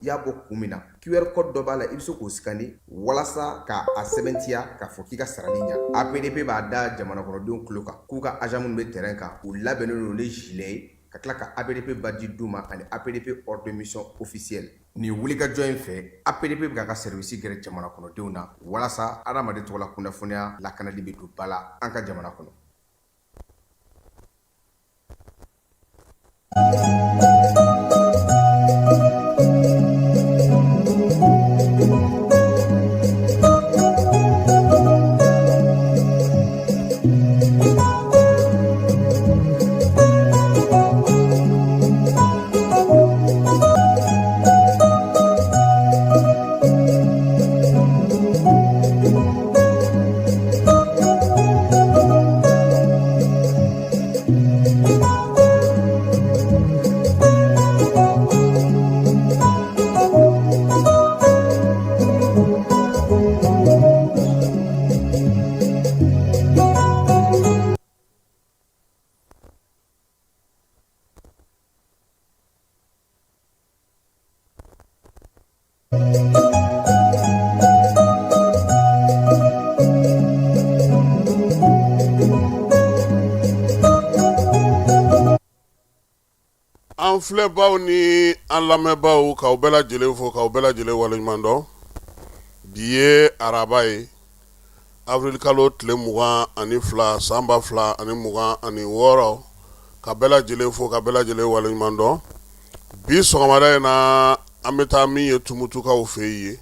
I y'a bɔ kun min na, QR code dɔ b'a la, i bɛ se k'o scanner walasa k'a sɛbɛntiya k'a fɔ k'i ka sarali ɲa. APDP b'a da jamana kɔnɔdenw tulo kan k'u ka agent minnu bɛ terrain kan, u labɛnnen don ni gilet ye, ka tila ka APDP badge d'u ma ani APDP ordre de mission officiel. Nin wulikajɔ in fɛ, APDP bɛ k'a ka service gɛrɛ jamana kɔnɔdenw na walasa adamaden tɔgɔla kunnafoniya lakanali bɛ don ba la an ka jamana kɔnɔ. An filɛbaw ni an lamɛnbaaw, k'aw bɛɛ lajɛlen fo, k'aw bɛɛ lajɛlen waleɲuman dɔn. Bi ye araba ye, avril kalo tile 22, san 2026. Ka bɛɛ lajɛlen fo, ka bɛɛ lajɛlen waleɲuman dɔn. Bi sɔgɔmada in na, an bɛ taa min ye Tumutukaw fɛ yen.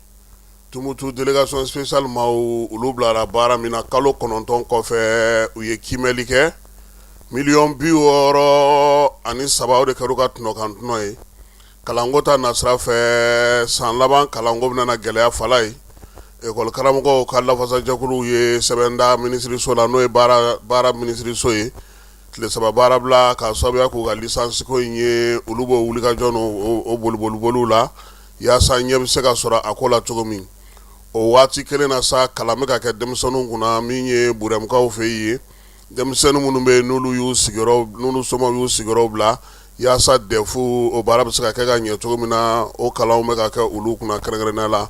Tumutu délégation spéciale maaw, olu bilara baara min na kalo 9 kɔfɛ, u ye kiimɛli kɛ. Miliyɔn 63, o de kɛra u ka tɔnɔkan tɔnɔ ye. Kalanko ta nasira fɛ, san laban kalanko bɛna gɛlɛya. Falaye, ekɔli karamɔgɔw ka lafasajɛkuluw ye sɛbɛn da minisiriso la, n'o ye baara minisiriso ye, tile 3 baarabila k'a sababuya k'u ka licence ko in ye. Olu b'o wulikajɔ o boliboliboliw la yaasa ɲɛ bɛ se ka sɔrɔ a ko la cogo min. O waati kelen na sa, kalan bɛ ka kɛ denmisɛnninw kunna min ye Burɛmukaw fɛ yen. Denmisɛnnin minnu bɛ yen, n'olu y'u sigiyɔrɔ, n'olu somaw y'u sigiyɔrɔ bila yaasa DEF o baara bɛ se ka kɛ ka ɲɛ cogo min na, o kalanw bɛ ka kɛ olu kunna kɛrɛnkɛrɛnnenya la.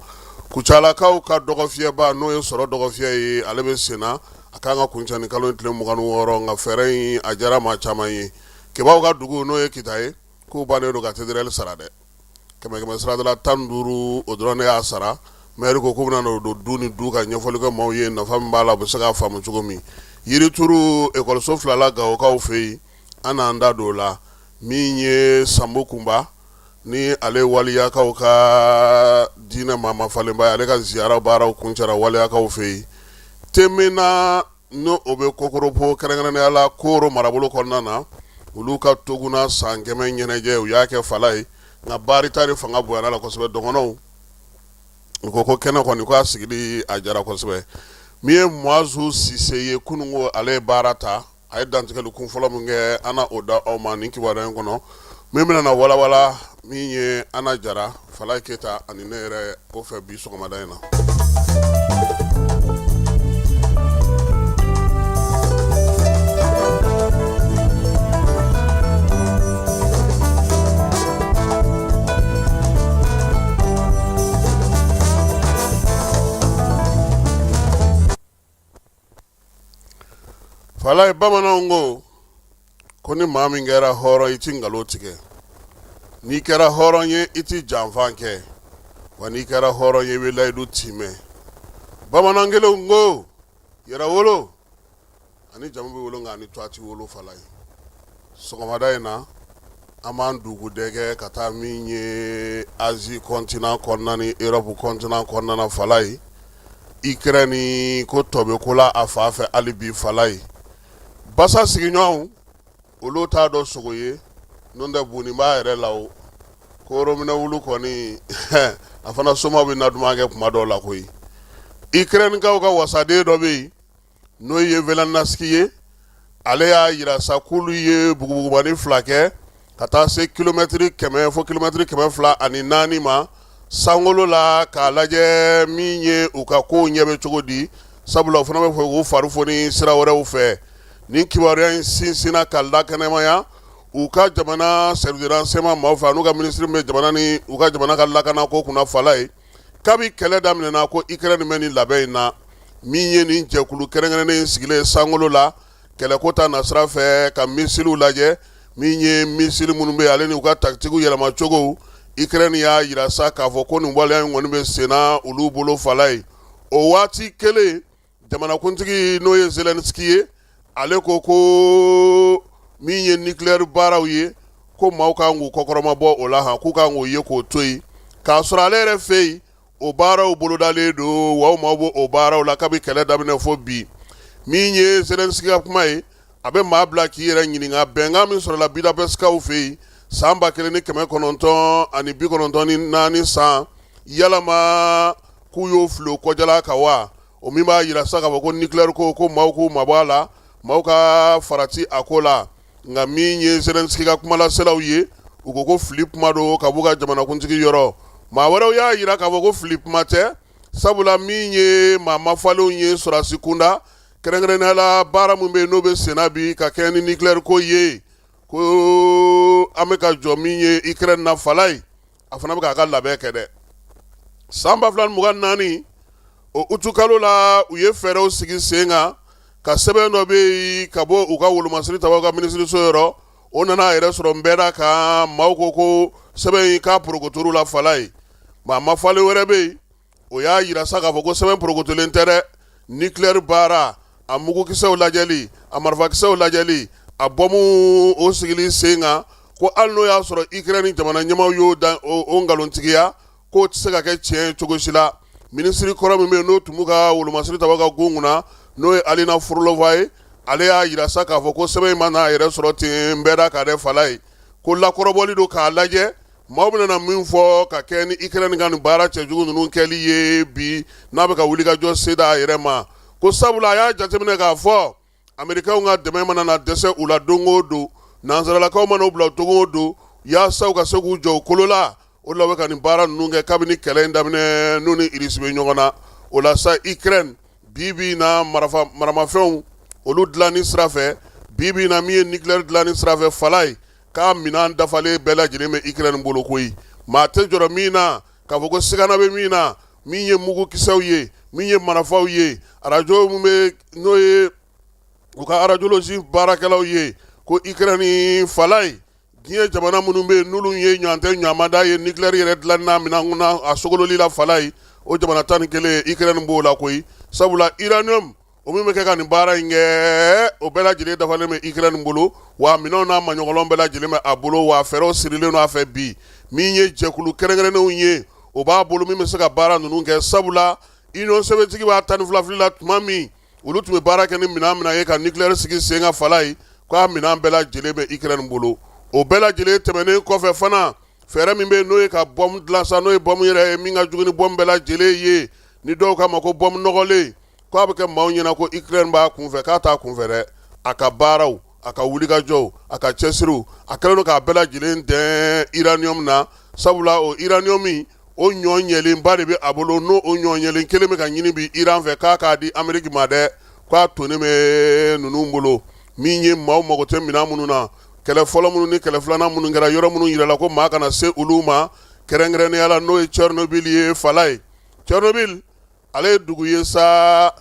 Kucalakaw ka dɔgɔfiyɛba, n'o ye sɔrɔ dɔgɔfiyɛ ye, ale bɛ sen na, a kan ka kuncɛ nin kalo tile 26. Nka fɛɛrɛ in a diyara maa caman ye. Kebaw ka dugu, n'o ye Kita ye, k'u bannen don ka TDR sara dɛ. Kɛmɛ kɛmɛ sarada la, 15, o dɔrɔn ne y'a sara. Maire ko k'u bɛna o don du ni du ka ɲɛfɔli kɛ maaw ye, nafa min b'a la, u bɛ se k'a faamu cogo min. Yirituru ekɔliso fila la Gawokaw fɛ yen, an n'an da don o la. Min ye Sanbo Kunba ni ale waliyakaw ka diinɛ maa falenba ye, ale ka ziyara baaraw kuncɛra waliyakaw fɛ yen. Temena, n'o o bɛ Kokoropo, kɛrɛnkɛrɛnnenya la Koro marabolo kɔnɔna na, olu ka toguna san 100 ɲɛnajɛ, u y'a kɛ Falaye, nka baarita de fanga bonyana la kosɛbɛ. Dɔgɔnɔw u ko ko kɛnɛ kɔni ko a sigili a jara kosɛbɛ. Min ye Muazu Sise ye, kununko ale ye baara ta, a ye dantigɛli kun fɔlɔ min kɛ, an na o da aw ma nin kibaruya in kɔnɔ min bɛna na walawala. Min ye Ana Jara, Falaye Keyita ani ne yɛrɛ o fɛ bi sɔgɔmada in na. Falaye, bamananw ko ko ni maa min kɛra hɔrɔn, i ti nkalon tigɛ. N'i kɛra hɔrɔn ye, i ti janfa kɛ. Wa n'i kɛra hɔrɔn ye, i bɛ layidu timɛ. Bamanan kelenw ko yɛrɛwolo ani jamu bɛ wolo, nka ani tɔgɔ ti wolo. Falaye, sɔgɔmada in na, an b'an dugu dɛgɛ ka taa min ye Asie continent kɔnɔna ni Europe continent kɔnɔna na. Falaye, Ukraine ko tɔ bɛ ko la a fa fɛ hali bi. Falaye, basa sigiɲɔgɔnw, olu t'a dɔn sogo ye n'o tɛ bunni b'a yɛrɛ la. O korominɛ wulu kɔni, a fana soma bɛ na duman kɛ kuma dɔw la koyi. Ukrainekaw ka wasaden dɔ bɛ yen, n'o ye Zelensky ye, ale y'a jira sa k'olu ye bugubugumani fila kɛ ka taa se kilomɛtiri 100 fo kilomɛtiri 204 ma sankolo la, k'a lajɛ min ye u ka kow ɲɛ bɛ cogo di, sabula u fana bɛ fɛ k'u fari foni sira wɛrɛw fɛ. Nin kibaruya in sinsinna ka lakɛnɛmaya. u ka jamana service de renseignement maaw fɛ, n'u ka minisiri bɛ jamana ni u ka jamana ka lakanako kunna fala ye, kabi kɛlɛ daminɛna ko Ukraine bɛ nin labɛn in na. Min ye nin jɛkulu kɛrɛnkɛrɛnnen sigilen sankolo la kɛlɛko ta nasira fɛ, ka misiliw lajɛ, min ye misili minnu bɛ ale ni u ka takitigiw yɛlɛmacogo, Ukraine y'a jira sa k'a fɔ ko nin waleya in kɔni bɛ senna olu bolo fala ye. O waati kelen, jamanakuntigi n'o ye Zelensky ye, ale ko ko min ye nucléaire baaraw ye, ko maaw kan k'u kɔkɔrɔma bɔ o la han, k'u kan k'o ye k'o to yen, k'a sɔrɔ ale yɛrɛ fɛ yen o baaraw bolodalen don, wa maaw b'o o baaraw la kabi kɛlɛ daminɛ fo bi. Min ye Zelensky ka kuma ye, a bɛ maa bila k'i yɛrɛ ɲininka bɛnkan min sɔrɔla Budapestkaw fɛ yen san 1994 san, yalama k'u y'o fili o kɔjala kan wa? O min b'a jira sa k'a fɔ ko nucléaire ko, ko maaw k'u mabɔ a la, maaw ka farati a ko la. Nka min ye Zelensky ka kumalaselaw ye, u ko ko fili kuma don ka b'u ka jamanakuntigi yɔrɔ. Maa wɛrɛw y'a jira k'a fɔ ko fili kuma tɛ, sabula min ye maa mafalenw ye sɔrɔdasi kunda, kɛrɛnkɛrɛnnenya la baara min bɛ yen n'o bɛ senna bi ka kɛɲɛ ni nucléaire ko ye, ko an bɛ ka jɔ min ye Ukraine na fala ye, a fana bɛ k'a ka labɛn kɛ dɛ. San 2024, o utukalo la, u ye fɛɛrɛw sigi sen kan ka sɛbɛn dɔ bɛ yen ka bɔ u ka wolomasiri tabaw ka minisiriso yɔrɔ, o nana a yɛrɛ sɔrɔ nbɛda kan. Maaw ko ko sɛbɛn in k'a porokotor'u la fala ye. Maa mafalen wɛrɛ bɛ yen, o y'a jira sa k'a fɔ ko sɛbɛn porokotolen tɛ dɛ. Nucléaire baara, a mugukisɛw lajɛli, a marifakisɛw lajɛli, a bɔmu o sigili sen kan, ko hali n'o y'a sɔrɔ Ukraine jamana ɲɛmaaw y'o da o nkalontigiya, k'o tɛ se ka kɛ tiɲɛ ye cogo si la. Minisiri kɔrɔ min bɛ yen n'o tun b'u ka wolomasiri tabaw ka gon kunna, n'o ye Alina Frolova ye, ale y'a jira sa k'a fɔ ko sɛbɛn in ma n'a yɛrɛ sɔrɔ ten nbɛda kan dɛ fala ye, ko lakɔrɔbɔli don k'a lajɛ maaw bɛna na min fɔ ka kɛ ni Ukraine ka nin baara cɛjugu ninnu kɛli ye bi, n'a bɛ ka wulikajɔ se d'a yɛrɛ ma, ko sabula a y'a jateminɛ k'a fɔ Amerikaw ka dɛmɛ mana na dɛsɛ u la don o don, nansaralakaw mana u bila don o don yaasa u ka se k'u jɔ u kolo la, o la u bɛ ka nin baara ninnu kɛ kabini kɛlɛ in daminɛ n'u ni Irisi bɛ ɲɔgɔn na. O la sa, Ukraine bi bi in na, marifa maramafɛnw olu dilanni sira fɛ, bi bi in na min ye nucléaire dilanni sira fɛ fala ye, k'a minɛn dafalen bɛɛ lajɛlen bɛ Ukraine bolo koyi. Maa tɛ jɔrɔ min na k'a fɔ ko sigana bɛ min na, min ye mugukisɛw ye, min ye marifaw ye, arajo min bɛ n'o ye u ka radiologie baarakɛlaw ye, ko Ukraine fala ye, diɲɛ jamana minnu bɛ yen n'olu ye ɲɔgɔn tɛ ɲɔgɔnmada ye nucléaire yɛrɛ dilanni n'a minɛn na a sogololi la fala ye, o jamana 11, Ukraine b'o la koyi, sabula uranium o min bɛ kɛ ka nin baara in kɛ, o bɛɛ lajɛlen dafalen bɛ Ukraine bolo, wa minɛnw n'a maɲɔgɔnlɔn bɛɛ lajɛlen bɛ a bolo, wa fɛɛrɛw sirilen don a fɛ bi. Min ye jɛkulu kɛrɛnkɛrɛnnenw ye, o b'a bolo min bɛ se ka baara ninnu kɛ, sabula Union soviétique b'a 12 fili la tuma min, olu tun bɛ baara kɛ ni minɛn min ye ka nucléaire sigi sen kan fala ye, k'a minɛn bɛɛ lajɛlen bɛ Ukraine bolo. O bɛɛ lajɛlen tɛmɛnen kɔfɛ fana, fɛɛrɛ min bɛ yen n'o ye ka bɔmu dilan sa, n'o ye bɔmu yɛrɛ ye min ka jugu ni bɔmu bɛɛ lajɛlen ye, ni dɔw k'a ma ko bɔmu nɔgɔlen, k'a bɛ kɛ maaw ɲɛna ko Ukraine b'a kunfɛ, k'a t'a kunfɛ dɛ. A ka baaraw, a ka wulikajɔw, a ka cɛsiriw, a kɛlen don k'a bɛɛ lajɛlen dɛn uranium na, sabula o uranium o ɲɔ ɲɛlenba de bɛ a bolo, n'o o ɲɔ ɲɛlen kelen bɛ ka ɲini bi Iran fɛ k'a k'a di Ameriki ma dɛ, k'a tonnen bɛ ninnu bolo. Min ye maaw mago tɛ minɛn minnu na, kɛlɛ fɔlɔ minnu ni kɛlɛ filanan minnu kɛra, yɔrɔ minnu yirala ko maa kana se olu ma, kɛrɛnkɛrɛnnenya la n'o ye Tchernobyl ye fala ye. Tchernobyl ale ye dugu ye sa,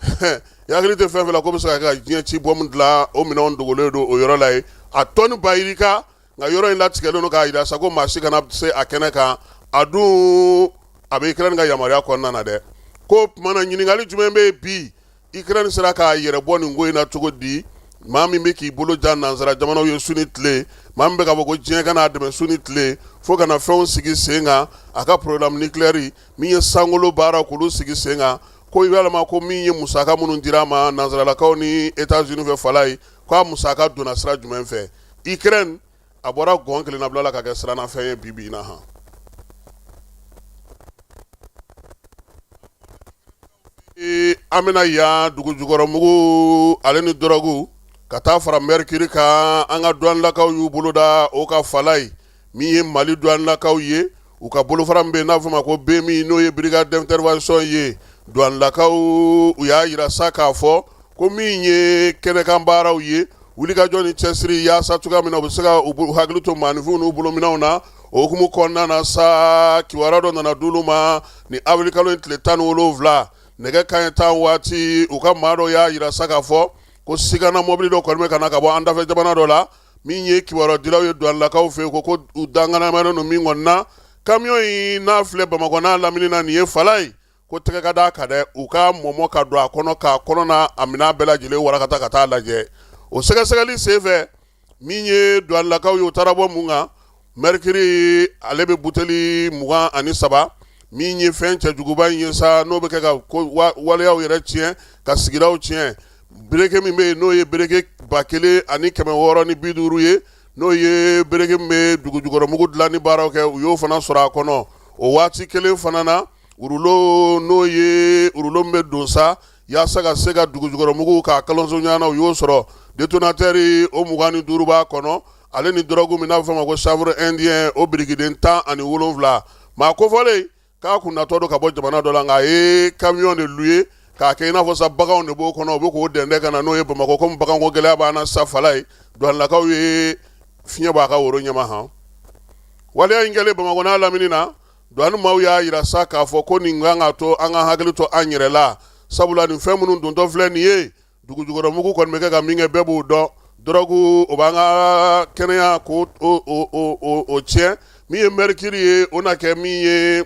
i hakili tɛ fɛn fɛn la ko bɛ se ka kɛ ka diɲɛ ci bɔmu dilan, o minɛnw dogolen don o yɔrɔ la yen, a tɔni ba yirika. Nka yɔrɔ in latigɛlen don k'a jira sa ko maa si kana se a kɛnɛ kan. A dun a bɛ Ukraine ka yamaruya kɔnɔna na dɛ. Ko tuma na, ɲininkali jumɛn bɛ yen bi? Ukraine sera k'a yɛrɛ bɔ nin ko in na cogo di? Maa min bɛ k'i bolo jan nansara jamanaw ye su ni tile, maa min bɛ k'a fɔ ko diɲɛ ka n'a dɛmɛ su ni tile, fo ka na fɛnw sigi sen kan, a ka programme nucléaire min ye sankolo baara k'olu sigi sen kan, ko yalama ko min ye musaka minnu dira a ma nansaralakaw ni États-Unis fɛ fala ye, k'a musaka donna sira jumɛn fɛ? Ukraine a bɔra gɔn kelennabila la ka kɛ sirannafɛn ye bi bi in na han. An bɛna yan dugujukɔrɔmugu ale ni dɔrɔgu ka taa fara mercure kan. An ka duwanilakaw y'u bolo da o ka fala ye. Min ye Mali duwanilakaw ye, u ka bolofara min bɛ yen n'a fɔ ma ko BMI, n'o ye brigade d'intervention ye, duwanilakaw u y'a jira sa k'a fɔ ko min ye kɛnɛkan baaraw ye, Wulikajɔ ni cɛsiri yaasa cogoya min na u bɛ se ka u hakili to maaninfinw n'u bolominɛnw na. O hukumu kɔnɔna na sa, kibaruya dɔ nana d'olu ma ni avril kalo in tile 17, nɛgɛ kanɲɛ 10 waati. U ka maa dɔ y'a jira sa k'a fɔ ko sigana mɔbili dɔ kɔni bɛ ka na ka bɔ an dafɛ jamana dɔ la. Min ye kibaruya dilaw ye douanelakaw fɛ yen, ko u danganamalen don min kɔni na, camion in n'a filɛ Bamakɔ n'a lamini na nin ye, fala ye ko tɛgɛ ka d'a kan dɛ, u ka mɔmɔ ka don a kɔnɔ k'a kɔnɔ n'a a minɛn bɛɛ lajɛlen warakata ka taa lajɛ. O sɛgɛsɛgɛli senfɛ, min ye douanelakaw ye, u taara bɔ mun kan? Mercure, ale bɛ buteli 23. Min ye fɛn cɛjuguba in ye sa, n'o bɛ kɛ ka waleyaw yɛrɛ tiɲɛ, ka sigidaw tiɲɛ, briquet min bɛ yen, n'o ye briquet 1650 ye, n'o ye briquet min bɛ dugujukɔrɔmugu dilan ni baaraw kɛ, u y'o fana sɔrɔ a kɔnɔ. O waati kelen fana na, rouleau, n'o ye rouleau min bɛ don sa yaasa ka se ka dugujukɔrɔmugu k'a kalonso ɲɔgɔn na, u y'o sɔrɔ. Détonateur, o 25 b'a kɔnɔ, ale ni drogue min n'a bɛ fɔ a ma ko chanvre indien, o birikiden 17. Maa kofɔlen k'a kun natɔ don ka bɔ jamana dɔ la, nka a ye camion de louer k'a kɛ i n'a fɔ sa baganw de b'o kɔnɔ, u bɛ k'o dɛndɛ ka na n'o ye Bamakɔ. Komi baganko gɛlɛya b'an na sa, fala ye, douanelakaw ye fiɲɛ bɔ a ka woro ɲɛma. Han, waleya in kɛlen Bamakɔ n'a lamini na, douane maaw y'a jira sa k'a fɔ ko nin kan ka to an ka hakili to an yɛrɛ la, sabula nin fɛn minnu dontɔ filɛ nin ye, dugujukɔrɔmugu kɔni bɛ kɛ ka min kɛ, bɛɛ b'o dɔn. Drogue, o b'an ka kɛnɛya ko o tiɲɛ. Min ye mercure ye, o na kɛ min ye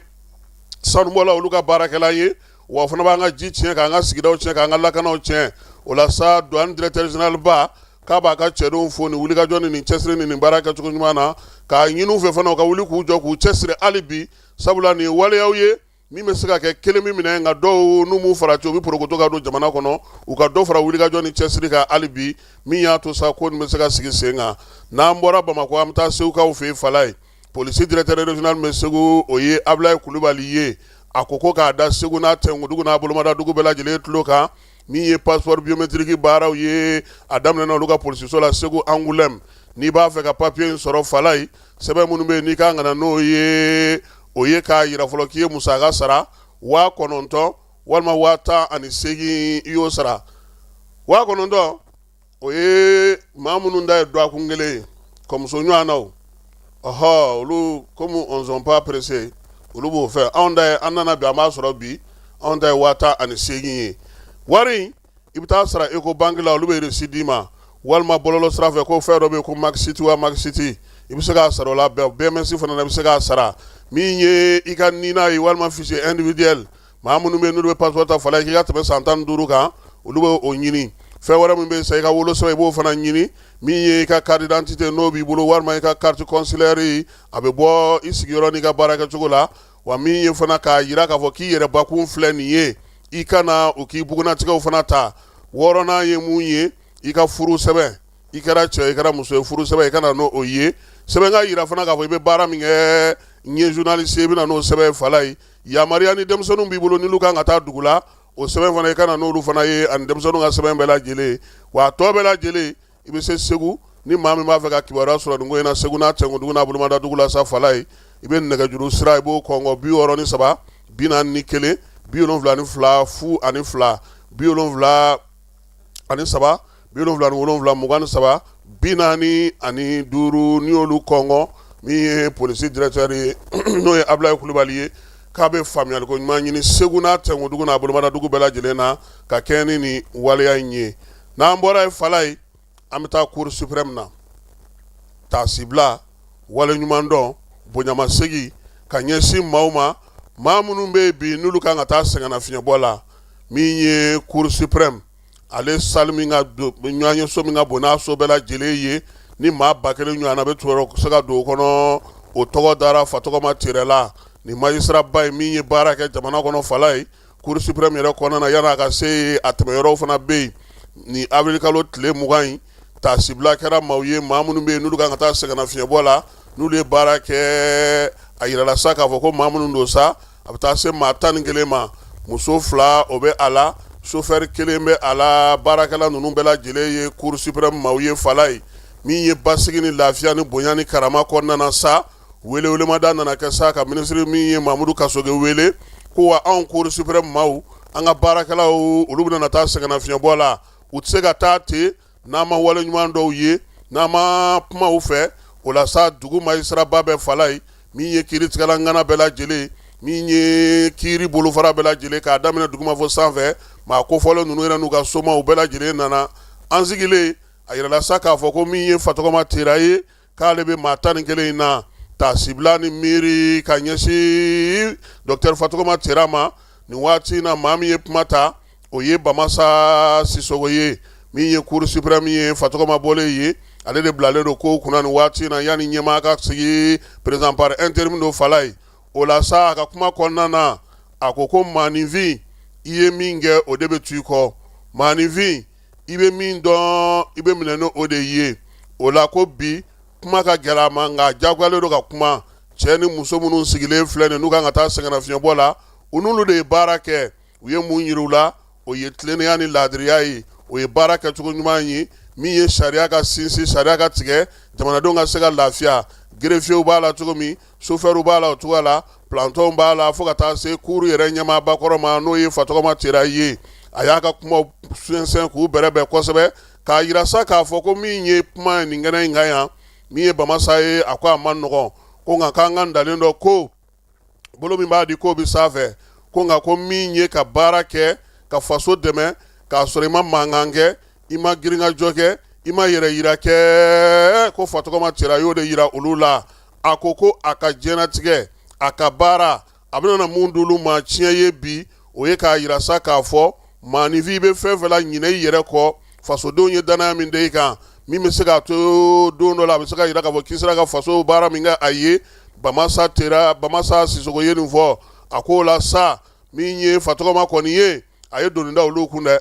sanubɔla olu ka baarakɛla ye, wa o fana b'an ka ji tiɲɛ, k'an ka sigidaw tiɲɛ, k'an ka lakanaw tiɲɛ. O la sa, douane directeur général ba k'a b'a ka cɛdenw fo nin wulikajɔ ni nin cɛsiri ni nin baara kɛcogo ɲuman na, k'a ɲini u fɛ fana u ka wuli k'u jɔ k'u cɛsiri hali bi, sabula nin ye waleyaw ye min bɛ se ka kɛ kelen min minɛ, nka dɔw n'u m'u farati, u bɛ porokoto ka don jamana kɔnɔ. U ka dɔ fara wulikajɔ ni cɛsiri kan hali bi, min y'a to sa ko nin bɛ se ka sigi sen kan. N'an bɔra Bamakɔ, an bɛ taa Segukaw fɛ yen. Fala ye, polisi directeur régional min bɛ Segu, o ye Abulayi Kulubali ye. A ko ko k'a da Segu n'a tɛnkudugu n'a bolomadadugu bɛɛ lajɛlen tulo kan, min ye passeport biométrique baaraw ye, a daminɛna olu ka polisiso la Segu Angoulême. N'i b'a fɛ ka papier in sɔrɔ, fala ye, sɛbɛn minnu bɛ yen n'i kan ka na n'o ye, o ye k'a yira fɔlɔ k'i ye musaka sara 9000 walima 18,000. I y'o sara 9000, o ye maa minnu ta ye dɔgɔkun kelen ye kɔmuso ɲɔgɔn na o. Ɔhɔ, olu comme on sont pas pressés, olu b'o fɛ. Anw ta ye, an nana bi, an b'a sɔrɔ bi. Anw ta ye 18,000 ye. Wari in, i bɛ taa sara Ecobank la, olu bɛ reçu d'i ma, walima bɔlɔlɔ sira fɛ, ko fɛn dɔ bɛ yen ko Maxit wa Maxit, i bɛ se k'a sara o la. BMS fana na, i bɛ se k'a sara. Min ye i ka NINA ye walima fichier individuel, maa minnu bɛ yen n'olu bɛ passeport ta, fala k'i ka tɛmɛ san 15 kan, olu bɛ o ɲini. Fɛn wɛrɛ min bɛ yen sa, i ka wolosɛbɛn, i b'o fana ɲini. Min ye i ka carte d'identité, n'o b'i bolo, walima i ka carte consulaire, a bɛ bɔ i sigiyɔrɔ n'i ka baarakɛcogo la. Wa min ye fana k'a jira k'a fɔ k'i yɛrɛ bakun filɛ nin ye, i kana u k'i bugunatigɛw fana ta. Wɔɔrɔnan ye mun ye? I ka furu sɛbɛn, i kɛra cɛ, i kɛra muso ye, furu sɛbɛn, i ka na n'o ye. Sɛbɛn ka jira fana k'a fɔ i bɛ baara min kɛ, n ye journaliste ye, i bɛ na n'o sɛbɛn. Fala ye, yamaruya ni denmisɛnninw b'i bolo, n'olu kan ka taa dugu la, o sɛbɛn fana, i ka na n'olu fana ye, ani denmisɛnninw ka sɛbɛn bɛɛ lajɛlen. Wa a tɔ bɛɛ lajɛlen, i bɛ se Segu. Ni maa min b'a fɛ ka kibaruya sɔrɔ nin ko in na Segu n'a tɛnkudugu n'a bolomadadugu la sa, fala ye, i bɛ nɛgɛjuru sira, i b'o kɔngɔ: 63 41 72 02, 73 77 23 45. N'i y'olu kɔngɔ, min ye polisi directeur ye, n'o ye Abulayi Kulubali ye, k'a bɛ faamuyaliko ɲuman ɲini Segu n'a tɛnkudugu n'a bolomadadugu bɛɛ lajɛlen na ka kɛɲɛ ni nin waleya in ye. N'an bɔra yen, fala ye, an bɛ taa cour suprême na. Taasibila, waleɲumandɔn, bonyamasegin ka ɲɛsin maaw ma, maa minnu bɛ yen bi n'olu kan ka taa sɛgɛnnafiɲɛbɔ la. Min ye cour suprême ale salle min ka ɲɔgɔnyeso min ka bon n'a so bɛɛ lajɛlen ye, ni maa 1000 ɲɔgɔnna bɛ se ka don o kɔnɔ, o tɔgɔ dara Fatɔgɔma Ture la. Nin magistrat ba ye min ye baara kɛ jamana kɔnɔ, fala ye, cour suprême yɛrɛ kɔnɔna na, yan'a ka se a tɛmɛyɔrɔw fana bɛ yen. Ni avril kalo tile 20 in, taasibila kɛra maaw ye, maa minnu bɛ yen n'olu kan ka taa sɛgɛnnafiɲɛbɔ la, n'olu ye baara kɛ. A yirala sa k'a fɔ ko maa minnu don sa, a bɛ taa se maa 11 ma. Muso 2, o bɛ a la, chauffeur kelen bɛ a la. Baarakɛla ninnu bɛɛ lajɛlen ye cour suprême maaw ye. Fala ye, min ye basigi ni lafiya ni bonya ni karama kɔnɔna na sa, welewelemada nana kɛ sa ka minisiri min ye Mamudu Kasoge wele ko wa anw cour suprême maaw, an ka baarakɛlaw, olu bɛna taa sɛgɛnnafiɲɛbɔ la, u tɛ se ka taa ten. N'an ma wale ɲuman dɔw ye, n'an ma kuma u fɛ, o la sa dugu magistrat-ba bɛɛ Falaye, min ye kiiritigɛla ŋana bɛɛ lajɛlen, min ye kiiri bolofara bɛɛ lajɛlen, k'a daminɛ duguma fo sanfɛ, maa kofɔlen ninnu yɛrɛ n'u ka somaw bɛɛ lajɛlen nana an sigilen. A yirala sa k'a fɔ ko min ye Fatɔgɔma Tera ye, k'ale bɛ maa 11 in na taasibila ni miiri ka ɲɛsin docteur Fatɔgɔma Tera ma nin waati in na. Maa min ye kuma ta, o ye Bamasa Sisɔkɔ ye, min ye cour suprême ye. Fatɔgɔma bɔlen ye, ale de bilalen don kow kunna nin waati in na yanni ɲɛmaa ka sigi, président par intérim don Falaye. O la sa, a ka kuma kɔnɔna na, a ko ko maaninfin, i ye min kɛ, o de bɛ to i kɔ. Maaninfin, i bɛ min dɔn, i bɛ minɛ ni o de ye. O la ko bi kuma ka gɛlɛn a ma, nka jagoyalen don ka kuma. Cɛ ni muso minnu sigilen filɛ nin, n'u kan ka taa sɛgɛnnafiɲɛbɔ la, u n'olu de ye baara kɛ. U ye mun yira u la? O ye tilennenya ni laadiriya ye, o ye baara kɛcogo ɲuman ye, min ye sariya ka sinsin, sariya ka tigɛ, jamanadenw ka se ka lafiya. Greffiers b'a la cogo min, chauffeurs b'a la o cogoya la, planton b'a la, fo ka taa se cour yɛrɛ ɲɛmaaba kɔrɔ ma, n'o ye Fatɔgɔma Tera ye. A y'a ka kumaw sɛnsɛn k'u bɛrɛbɛn kosɛbɛ, k'a yira sa k'a fɔ ko min ye kuma ye nin kɛnɛ in kan yan, min ye Bamasa ye, a ko a ma nɔgɔn ko, nka k'an ka dalen dɔ ko bolo min b'a di k'o bɛ sanfɛ ko, nka ko min ye ka baara kɛ ka faso dɛmɛ k'a sɔrɔ i ma mankan kɛ, i ma girinkajɔ kɛ, i ma yɛrɛ yira kɛ, ko Fatɔgɔma Tera y'o de yira olu la. A ko ko a ka diɲɛnatigɛ, a ka baara, a bɛna mun d'olu ma tiɲɛ ye bi, o ye k'a yira sa k'a fɔ maaninfin, i bɛ fɛn fɛn la, ɲinɛ i yɛrɛ kɔ. Fasodenw ye danaya min da i kan, min bɛ se k'a to don dɔ la a bɛ se ka yira k'a fɔ k'i sera ka faso baara min kɛ a ye. Bamasa Tera, Bamasa Sisɔkɔ ye nin fɔ. A ko o la sa, min ye Fatɔgɔma kɔni ye, a ye doni da olu kun dɛ,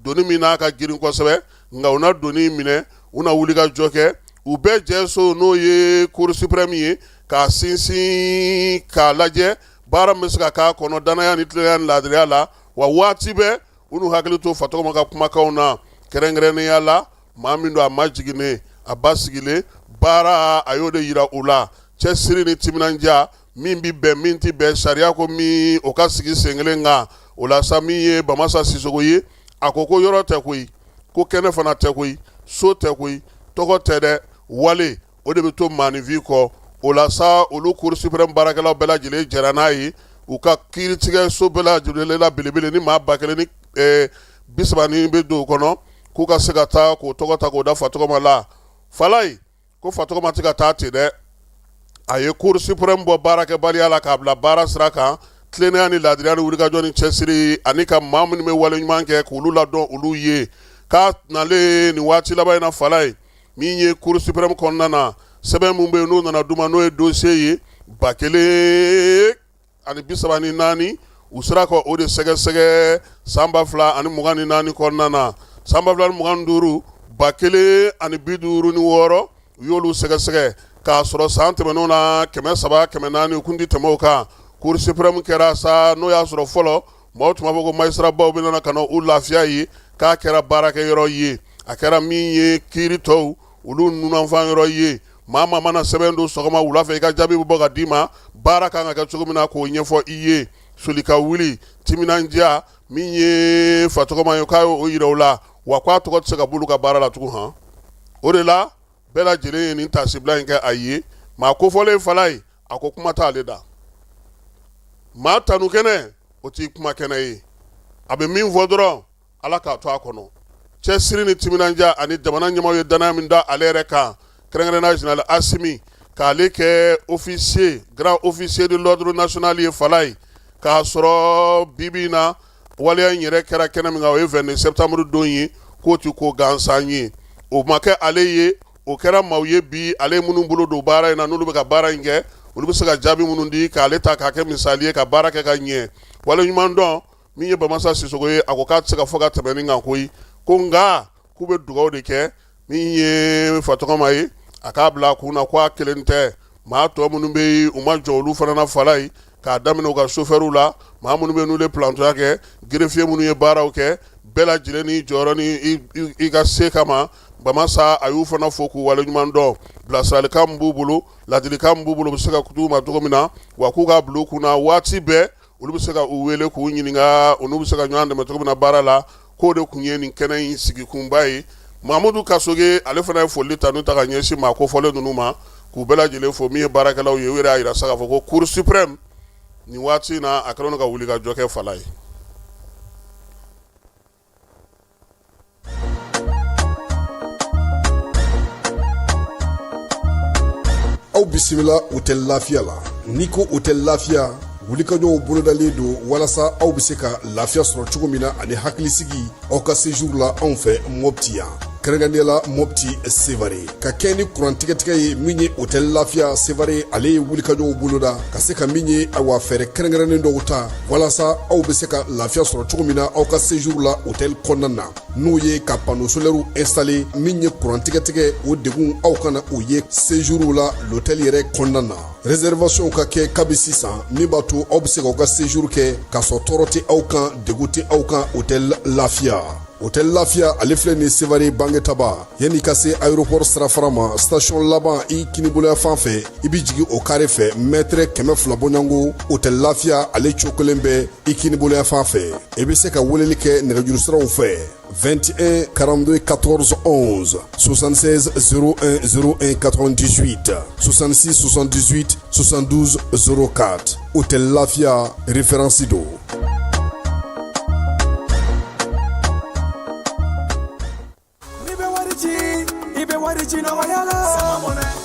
doni min n'a ka girin kosɛbɛ, nka u na doni minɛ, u na wuli ka jɔ kɛ. U bɛɛ jɛ so, n'o ye cour suprême ye, k'a sinsin, k'a lajɛ baara min bɛ se ka k'a kɔnɔ danaya ni tilennenya ni laadiriya la. Wa waati bɛɛ u n'u hakili to Fatɔgɔma ka kumakanw na, kɛrɛnkɛrɛnnenya la maa min don a ma jiginnen, a ba sigilen baara, a y'o de yira u la, cɛsiri ni timinandiya, min bɛ bɛn, min tɛ bɛn, sariya ko min, o ka sigi sen kelen kan. O la sa, min ye Bamasa Sisɔkɔ ye, a ko ko yɔrɔ tɛ koyi, ko kɛnɛ fana tɛ koyi, so tɛ koyi, tɔgɔ tɛ dɛ, wale o de bɛ to maaninfin kɔ. O la sa, olu cour suprême baarakɛlaw bɛɛ lajɛlen jɛra n'a ye, u ka kiiritigɛso bɛɛ lajɛlen la belebele ni maa 1030 ni bɛ don o kɔnɔ, k'u ka se ka taa k'o tɔgɔ ta k'o da Fatɔgɔma la. Falaye ko Fatɔgɔma tɛ ka taa ten dɛ, a ye cour suprême bɔ baarakɛbaliya la k'a bila baara sira kan, tilennenya ni laadiriya ni wulikajɔ ni cɛsiri, ani ka maa minnu bɛ wale ɲuman kɛ k'olu ladɔn olu ye. K'a nalen nin waati laban in na Falaye, min ye cour suprême kɔnɔna na, sɛbɛn min bɛ yen n'o nana d'u ma, n'o ye dossier ye 1034, u sera ka o de sɛgɛsɛgɛ san 2024 kɔnɔna na. San 2025, 1056, u y'olu sɛgɛsɛgɛ, k'a sɔrɔ san tɛmɛnenw na 300, 400, u kun tɛ tɛmɛ o kan. Cour suprême kɛra sa, n'o y'a sɔrɔ fɔlɔ maaw tun b'a fɔ ko magistrat-baw bɛ nana ka na u lafiya ye, k'a kɛra baarakɛyɔrɔ ye, a kɛra min ye kiiri tɔw olu nunanfan yɔrɔ ye. Maa maa mana sɛbɛn don sɔgɔma, wula fɛ i ka jaabi bɛ bɔ ka d'i ma, baara kan ka kɛ cogo min na k'o ɲɛfɔ i ye. Soli ka wuli, timinandiya, min ye Fatɔgɔma ye, k'a y'o yira u la, wa k'a tɔgɔ tɛ se ka b'olu ka baara la tugun han. O de la bɛɛ lajɛlen ye nin taasibila in kɛ a ye. Maa kofɔlen Falaye, a ko kuma t'ale da, maa tanu kɛnɛ o t'i kuma kɛnɛ ye. A bɛ min fɔ dɔrɔn, Ala k'a to a kɔnɔ, cɛsiri ni timinandiya, ani jamana ɲɛmaaw ye danaya min da ale yɛrɛ kan, kɛrɛnkɛrɛnnenya général Asimi, k'ale kɛ officier, grand officier de l'ordre national ye Falaye. K'a sɔrɔ bi bi in na, waleya in yɛrɛ kɛra kɛnɛ min kan, o ye 22 septembre don ye, k'o tɛ ko gansan ye. O ma kɛ ale ye, o kɛra maaw ye bi, ale minnu bolo don baara in na, n'olu bɛ ka baara in kɛ, olu bɛ se ka jaabi minnu di, k'ale ta k'a kɛ misali ye ka baara kɛ ka ɲɛ. Wale ɲuman dɔn, min ye Bamasa Sisɔkɔ ye, a ko k'a tɛ se ka fɔ ka tɛmɛ nin kan koyi, ko nka k'u bɛ dugawu de kɛ min ye Fatɔgɔma ye, a k'a bila a kun na ko a kelen tɛ. Maa tɔ minnu bɛ yen, u ma jɔ olu fana na Falaye, k'a daminɛ u ka sofɛriw la, maa minnu bɛ yen n'olu ye plantonya kɛ, greffier minnu ye baaraw kɛ, bɛɛ lajɛlen ni jɔyɔrɔ ni i ka se kama. Bamasa a y'u fana fo k'u waleɲuman dɔn. Bilasiralikan min b'u bolo, ladilikan min b'u bolo, u bɛ se ka d'u ma cogo min na, wa k'u k'a bila u kun na, waati bɛɛ olu bɛ se ka u wele k'u ɲininka, u n'u bɛ se ka ɲɔgɔn dɛmɛ cogo min na baara la. K'o de tun ye nin kɛnɛ in sigikunba ye. Mamudu Kasoge, ale fana ye foli tanu ta ka ɲɛsin maa kofɔlen ninnu ma, k'u bɛɛ lajɛlen fo. Min ye baarakɛlaw ye, u yɛrɛ y'a jira sa k'a fɔ ko Cour suprême nin waati in na, a kɛlen don ka wuli ka jɔ kɛ fala ye. Aw bisimila Hôtel Lafiya la. N'i ko Hôtel Lafiya, wulikajɔw bolodalen don walasa aw bɛ se ka lafiya sɔrɔ cogo min na ani hakilisigi aw ka séjour la anw fɛ Mopti yan, kɛrɛnkɛrɛnnenya la Mopti Sevare. Ka kɛ ni kuran tigɛtigɛ ye, min ye Hôtel Lafiya Sevare, ale ye wulikajɔw boloda ka se ka min ye, awa, fɛɛrɛ kɛrɛnkɛrɛnnen dɔw ta walasa aw bɛ se ka lafiya sɔrɔ cogo min na aw ka séjour la hôtel kɔnɔna na, n'o ye ka panneau solaire installer. Min ye kuran tigɛtigɛ, o degun aw kana o ye séjour la l'hôtel yɛrɛ kɔnɔna na. Réservation ka kɛ kabi sisan, min b'a to aw bɛ se k'aw ka séjour kɛ k'a sɔrɔ tɔɔrɔ tɛ aw kan, degun tɛ aw kan. Hôtel Lafiya, Hôtel Lafiya, ale filɛ nin Sevare Bangetaba, yanni ka se aéroport sirafara ma, station laban i kiniboloya fan fɛ, i bɛ jigin o kare fɛ, mètre 200 bɔɲɔgɔnko, Hôtel Lafiya ale cokolen bɛ i kiniboloya fan fɛ. I bɛ se ka weleli kɛ nɛgɛjuru siraw fɛ: 21 42 14 11, 76 01 01 98, 66 78 72 04. Hôtel Lafiya, référence don. N'i bɛ wari ci, i bɛ wari ci nɔgɔya la.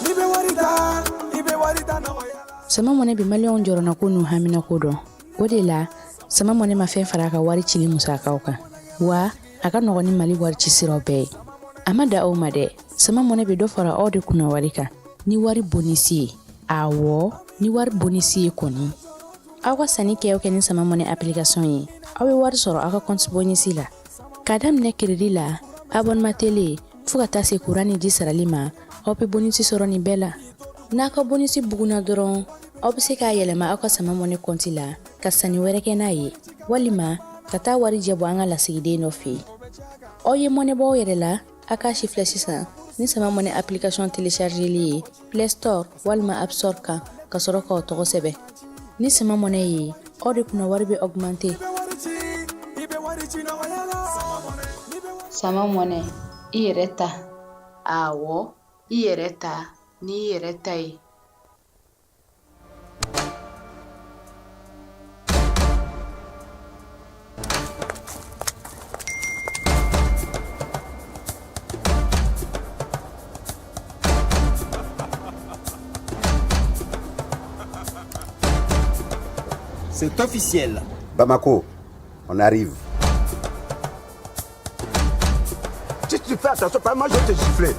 N'i bɛ wari ta, i bɛ wari ta nɔgɔya la. Sama Money bɛ maliyɛnw jɔrɔnako n'u haminako dɔn. O de la, Sama Money ma fɛn fara a ka wari cili musakaw kan, wa a ka nɔgɔn ni Mali wari ci siraw bɛɛ ye. A ma da aw ma dɛ, Sama Money bɛ dɔ fara aw de kunna wari kan ni wari bonisi ye. Awɔ, ni wari bonisi ye kɔni. Aw ka sanni kɛ o kɛ ni Sama Money application ye, aw bɛ wari sɔrɔ aw ka compte bonisi la. K'a daminɛ crédit la, abonnement télé, fo ka taa se kuran ni ji sarali ma, aw bɛ bonisi sɔrɔ nin bɛɛ la. N'a ka bonisi bugunna dɔrɔn, aw bɛ se k'a yɛlɛma aw ka Sama Money compte la ka sanni wɛrɛ kɛ n'a ye, walima ka taa warijɛ bɔ an ka lasigiden dɔ fɛ yen. Aw ye mɔnɛ bɔ aw yɛrɛ la, a k'a sifilɛ sisan ni Sama Money application téléchargeli ye Play Store walima App Store kan, ka sɔrɔ k'aw tɔgɔ sɛbɛn. Ni Sama Money ye, aw de kunna wari bɛ augmenter. Sama Money, i yɛrɛ ta. Awɔ, i yɛrɛ ta n'i yɛrɛ ta ye. C'est officiel. Bamako, on arrive. Si tu fais attention, pas moi je vais te gifler.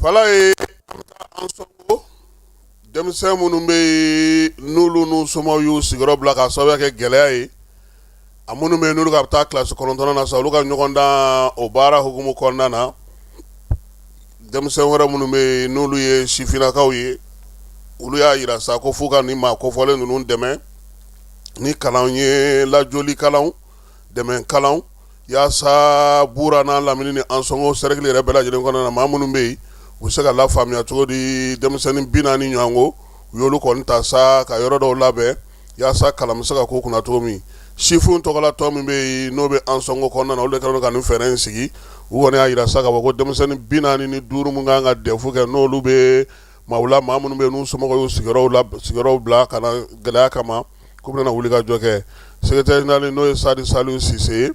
Fala ye, an bɛ taa Ansɔngo. Denmisɛn minnu bɛ yen, n'olu n'u somɔgɔw y'u sigiyɔrɔ bila k'a sababuya kɛ gɛlɛya ye, a minnu bɛ yen n'olu ka taa kilasi 9nan na sa, olu ka ɲɔgɔndan o baara hukumu kɔnɔna na, denmisɛn wɛrɛ minnu bɛ yen n'olu ye sifinnakaw ye, olu y'a jira sa ko f'u ka nin maa kofɔlen ninnu dɛmɛ ni kalan ye, lajɔli kalanw, dɛmɛ kalanw, yaasa Bura n'a lamini ni Ansɔngo sɛrɛkili yɛrɛ bɛɛ lajɛlen kɔnɔna na, maa minnu bɛ yen, u bɛ se ka lafaamuya cogo di. Denmisɛnnin 40 ɲɔgɔn ko, u y'olu kɔni ta sa ka yɔrɔ dɔw labɛn yaasa kalan bɛ se ka k'u kunna cogo min. Sifinw tɔgɔla tɔn min bɛ yen n'o bɛ Ansɔngo kɔnɔna na, olu de kɛlen don ka nin fɛɛrɛ in sigi. U kɔni y'a jira sa k'a fɔ ko denmisɛnnin 45 min kan ka DEF kɛ, n'olu bɛ maaw la, maa minnu bɛ yen n'u somɔgɔw y'u sigiyɔrɔw bila ka na gɛlɛya kama, k'u bɛna wuli ka jɔ kɛ. Secrétaire général, n'o ye Sadi Saliu Sise ye,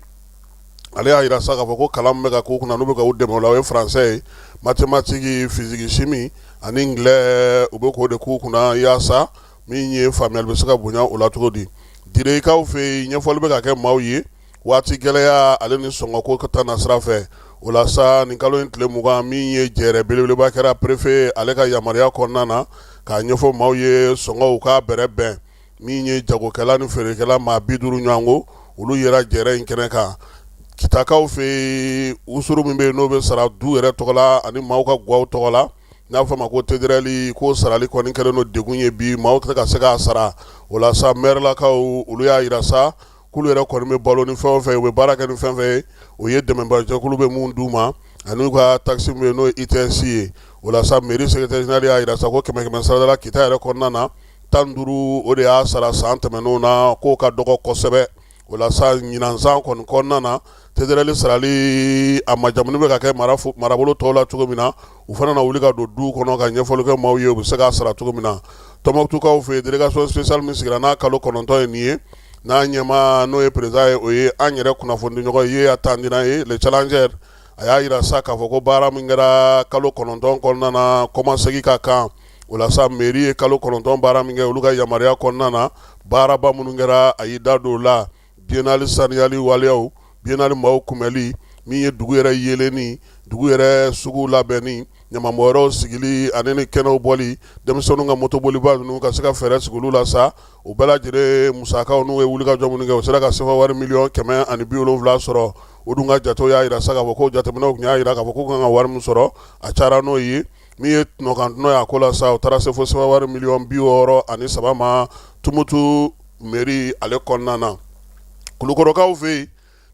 ale y'a jira sa k'a fɔ ko kalan min bɛ ka k'u kunna, n'u bɛ ka u dɛmɛ o la, o ye français ye, mathématique, physique, chimie ani anglais. U bɛ k'o de k'u kunna yaasa min ye faamuyali bɛ se ka bonya o la cogo di. Direyikaw fɛ yen, ɲɛfɔli bɛ ka kɛ maaw ye waati gɛlɛya ale ni sɔngɔko ka taa na sira fɛ. O la sa, nin kalo in tile 20, min ye jɛrɛ belebeleba kɛra préfet ale ka yamaruya kɔnɔna na k'a ɲɛfɔ maaw ye sɔngɔw k'a bɛrɛ bɛn. Min ye jagokɛla ni feerekɛla maa 50 ɲɔgɔn ko, olu yera jɛrɛ in kɛnɛ kan. Kitakaw fɛ yen, usuru min bɛ yen n'o bɛ sara du yɛrɛ tɔgɔ la ani maaw ka gwaw tɔgɔ la, n'a fɔ ma ko TDRL, k'o sarali kɔni kɛlen don degun ye bi, maaw tɛ ka se k'a sara. O la sa, mɛrilakaw, olu y'a jira sa k'olu yɛrɛ kɔni bɛ balo ni fɛn o fɛn ye, u bɛ baara kɛ ni fɛn fɛn ye, o ye dɛmɛbaajɛkulu bɛ mun d'u ma. ani u ka taxe min bɛ yen n'o ye ITS ye. O la sa, mairie secrétaire général y'a jira sa ko kɛmɛ kɛmɛ sarada la, Kita yɛrɛ kɔnɔna na, 15 o de y'a sara san tɛmɛnenw na, k'o ka dɔgɔ kosɛbɛ. O la sa, ɲinan san kɔni kɔnɔna na, TDR sarali a majamuni bɛ ka kɛ marabolo tɔw la cogo min na, u fana na wuli ka don duw kɔnɔ ka ɲɛfɔli kɛ maaw ye, u bɛ se k'a sara cogo min na. Tɔnbukutukaw fɛ yen, délégation spéciale min sigira n'a kalo 9 ye nin ye, n'a ɲɛmaa n'o ye président ye, o ye an yɛrɛ kunnafonidiɲɔgɔn ye, a Tandina ye, le challenger. A y'a jira sa k'a fɔ ko baara min kɛra kalo 9 kɔnɔna na, kɔmasegin ka kan. O la sa, mairie ye kalo 9 baara min kɛ, olu ka yamaruya kɔnɔna na, baaraba minnu kɛra, a y'i da don o la: biennale saniyali waleyaw, biennale maaw kunbɛli, min ye dugu yɛrɛ yeelenni, dugu yɛrɛ sugu labɛnni, ɲamanbɔnyɔrɔw sigili ani ni kɛnɛw bɔli, denmisɛnninw ka motoboliba ninnu ka se ka fɛɛrɛ sigi olu la sa. O bɛɛ lajɛlen musakaw n'u ye wulikajɔ minnu kɛ, u sera ka sefa wari miliyɔn 170 sɔrɔ. O dun ka jatew y'a jira sa k'a fɔ ko jateminɛw tun y'a jira k'a fɔ k'u kan ka wari min sɔrɔ, a cayara n'o ye. Min ye tɔnɔkantɔnɔ ye a ko la sa, o taara se fo sefa wari miliyɔn 63 ma Tumutu mairie ale kɔnɔna na. Kulukɔrɔkaw fɛ yen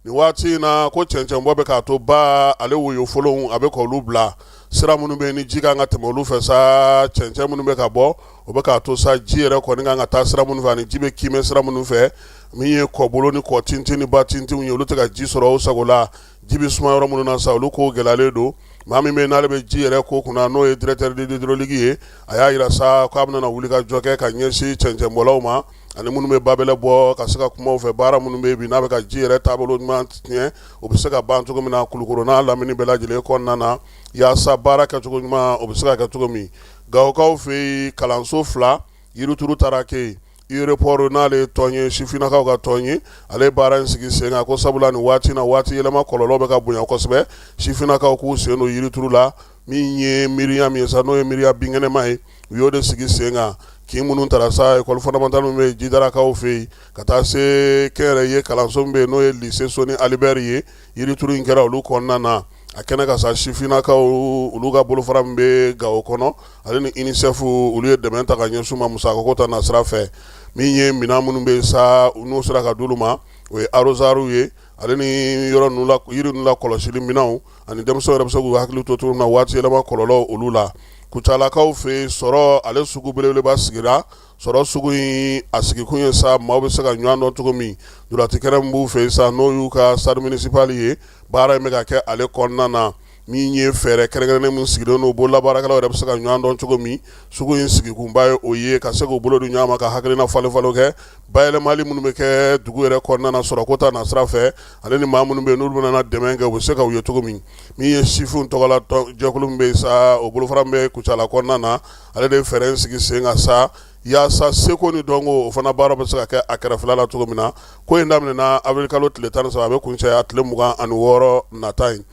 nin waati in na, ko cɛncɛnbɔ bɛ k'a to ba ale woyofolonw a bɛ k'olu bila sira minnu bɛ yen ni ji kan ka tɛmɛ olu fɛ sa. Cɛncɛn minnu bɛ ka bɔ, o bɛ k'a to sa, ji yɛrɛ kɔni kan ka taa sira minnu fɛ ani ji bɛ kiimɛ sira minnu fɛ, min ye kɔbolo ni kɔ tintin ni ba tintinw ye, olu tɛ ka ji sɔrɔ o sago la. Ji bɛ suma yɔrɔ minnu na sa, olu ko gɛlɛyalen don. Maa min bɛ n'ale bɛ ji yɛrɛ ko kunna, n'o ye directeur de l'hydraulique ye, a y'a jira sa k'a bɛna wuli ka jɔ kɛ ka ɲɛsin cɛncɛnbɔlaw ma ani minnu bɛ babɛlɛ bɔ, ka se ka kuma u fɛ. Baara minnu bɛ bi n'a bɛ ka ji yɛrɛ taabolo ɲuman tiɲɛ, o bɛ se ka ban cogo min na Kulukoro n'a lamini bɛɛ lajɛlen kɔnɔna na, yaasa baara kɛcogo ɲuman o bɛ se ka kɛ cogo min. Gawokaw fɛ yen, kalanso 2 yirituru taara kɛ yen. Ureport, n'ale ye tɔn ye, sifinnakaw ka tɔn ye, ale ye baara in sigi sen kan ko sabula nin waati na, waati yɛlɛma kɔlɔlɔ bɛ ka bonya kosɛbɛ, sifinnakaw k'u sen don yirituru la. Min ye miiriya min ye sa, n'o ye miiriya binkɛnɛma ye, u y'o de sigi sen kan. Kin minnu taara sa, école fondamentale min bɛ Jidarakaw fɛ yen, ka taa se kɛnyɛrɛye kalanso min bɛ yen, n'o ye lycée Soni Ali Ber ye, yirituru in kɛra olu kɔnɔna na. A kɛnɛ kan sa, sifinnakaw olu ka bolofara min bɛ Gawo kɔnɔ, ale ni UNICEF, olu ye dɛmɛ ta ka ɲɛsin u ma musakako ta nasira fɛ. Min ye minɛn minnu bɛ sa, n'u sera ka d'olu ma, o ye arrosoirw ye, ale ni yɔrɔ ninnu la, yiri ninnu la kɔlɔsili minɛnw, ani denmisɛnw yɛrɛ bɛ se k'u hakili to cogo min na waati yɛlɛma kɔlɔlɔw olu la. Kucalakaw fɛ yen, sɔrɔ ale sugu belebeleba sigira. Sɔrɔ sugu in a sigikun ye sa, maaw bɛ se ka ɲɔgɔn dɔn cogo min. Ntolaci kɛnɛ min b'u fɛ yen sa, n'o y'u ka stade municipal ye, baara in bɛ ka kɛ ale kɔnɔna na. Min ye fɛɛrɛ kɛrɛnkɛrɛnnen min sigilen don, bololabaarakɛlaw yɛrɛ bɛ se ka ɲɔgɔn dɔn cogo min, sugu in sigikunba ye o ye, ka se k'u bolo di ɲɔgɔn ma ka hakilina falen falen kɛ, bayɛlɛmali minnu bɛ kɛ dugu yɛrɛ kɔnɔna na sɔrɔko ta nasira fɛ, ale ni maa minnu bɛ yen n'olu bɛna dɛmɛ kɛ, u bɛ se ka u ye cogo min. Min ye sifinw tɔgɔla jɛkulu min bɛ yen sa, o bolofara min bɛ Kucala kɔnɔna na, ale de ye fɛɛrɛ in sigi sen kan sa, yaasa seko ni dɔnko o fana baara bɛ se ka kɛ a kɛrɛfɛla la cogo min na. Ko in daminɛna avril kalo tile 13, a bɛ kuncɛ a tile 26 nata in.